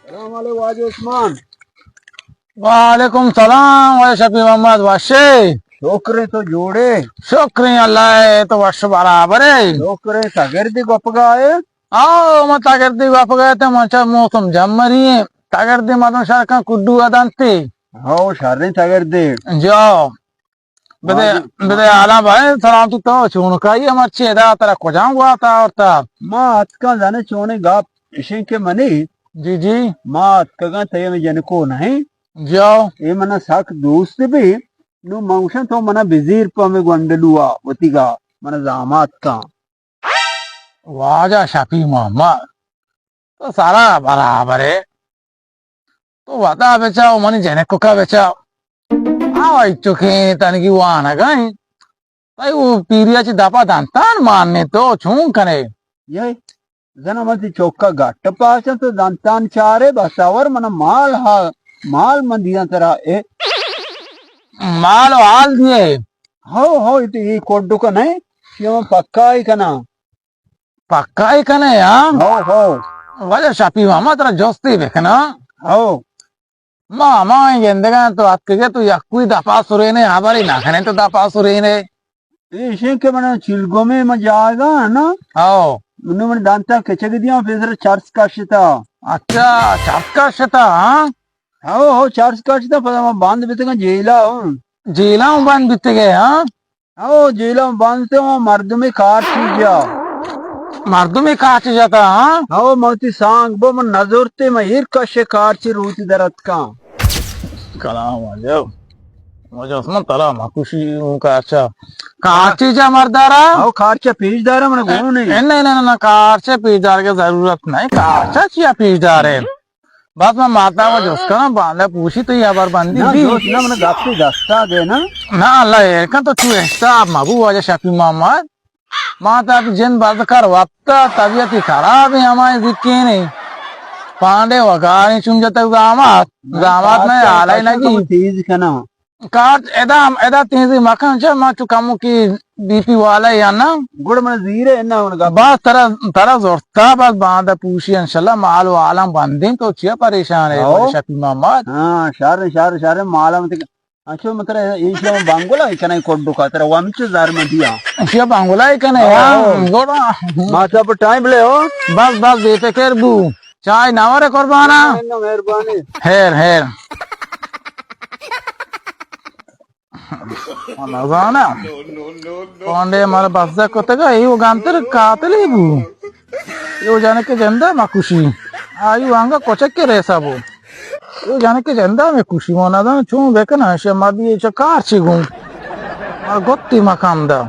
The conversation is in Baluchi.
سلام علیکم واجہ عثمان۔ وعلیکم سلام واجہ شفیع محمد، وشے؟ شکر ہے، تو جوڑے؟ شکر ہے اللہ ہے، تو وش برابر ہے۔ شکر ہے، تگردی گپ گائے؟ آؤ، ما تگردی گپ گائے تے، ما چا موسم جمری ہے۔ تگردی مردم شرکاں کڈو ادانتے۔ ہاؤ، شریں تگردی۔ جاؤ۔ بدے، واجہ۔ بدے حالاں بھائی، سلامتی، تو چونکائی؟ مرچی ادا ترا کجام گواتا آورتا؟ ما اتکاں زانے چونے گپ اشیں کہ منی۔ جی، جی۔ ما اتکگاں تئی ہمے جنکو نہیں۔ جاؤ۔ اے منا سک دوست بی۔ نو من گوشاں تو منا بزیر پہ ہمے گونڈلوا وتیگا، منا زامات کن۔ واجہ شفیع محمد، تو سرا برابر ہے۔ تو وتا بچا و منی جنکوکا بچا۔ آ ایچوکیں تنگی وانگا ہیں۔ تئی او پیریا چی دپا دنتان ماننے تو چون کنے؟ یہ زنا من تی چوکا گٹ پاچاں تو دنتان چارے بس آور من مال ہا، مال من دیاں ترا اے۔ مال و حال دیے؟ ہو، ہو، تی یہ کوڈو کا نہیں، یہ من پکا ہی کنا۔ پکا ہی کنے، ہاں؟ ہو، ہو۔ واجہ شفیع محمد ترا جستی بکنا۔ ہو۔ ما ہما گندگاں تو اتکگے تو یکوئی دپا سرینے، ہبری نہ کنے تو دپا سرینے۔ ایشیں کہ من چلگومے ما جاگا نا۔ ہو۔ منو من دانتا کچگ دیاں پیسر چرس کشتا۔ اچھا، چرس کشتا، ہاں؟ ہو، ہو، چرس کشتا، پدا ما بند بیتگاں جیلا ہوں۔ جیلا ہوں بند بیتگے، ہاں؟ او جیلم بند تے، وہاں مردمی کارچی جا۔ مردمی کارچی جاتا، ہاں؟ او موتی سانگ بو من نظر تے، من ایر کشے کارچی روچی در اتکاں۔ کلام واجہ۔ واجہ عثمان ترا ما کشی اوں کارچا۔ کارچی جا مردارا؟ او کارچا پیش دارا من گون نہیں۔ اے، نہیں، نہیں، نہیں، کارچا پیش دار کے ضرورت نہیں۔ کارچا چیا پیش دارے؟ بس من ماتا و جست کناں، باندا پوشی تو یہ ہبر بندی نہ، بی۔ دوست نہ، من گپی دستا دے نا۔ نہ، اللہ ایر کن تو چو حساب مبو واجہ شفیع محمد۔ ماتا تو جن بد کر وقتا طبیعت خراب ہے ہمائیں ذکینے۔ پانڈے وگاریں چون جتک زامات، نہ، زامات میں کارچ، حالے کارچ نگی۔ تیز کنا۔ کارچ ادا، ادا تیزی مکن چہ ما چو کمو کی بی پی والا یا نا۔ گڑ من زیرے نا من گپ۔ بس ترا، ترا زورتا بس باندا پوشی انشاءاللہ مال و عالم بندیں تو چیا پریشان ہے ہو۔ شفیع محمد۔ ہاں، شر، شر، شر، مالا مت۔ اچھا، من ترا ایشی بانگولا کنے کوڈو کا ترا وامچ زار من دیا۔ ایشی بانگولا کنے ہو۔ ہاں، گوڑا۔ ما تو پر ٹائم لے ہو۔ بس، بس، بے فکر بو۔ چائے نہ ورے قربانا۔ نہ، مہربانی۔ ہیر، ہیر۔ نزانا۔ پانڈے مارا بزگ کتگا، ایو گانتر قاتلی بو۔ ایو جنک جندا مکشی۔ آئی وانگا کچک کے ریسا بو۔ ایو جنک جندا مکشی، مو نزان چون بکن، ہنشہ مردی چہ کار چی گون۔ مارا گتی مکان دا۔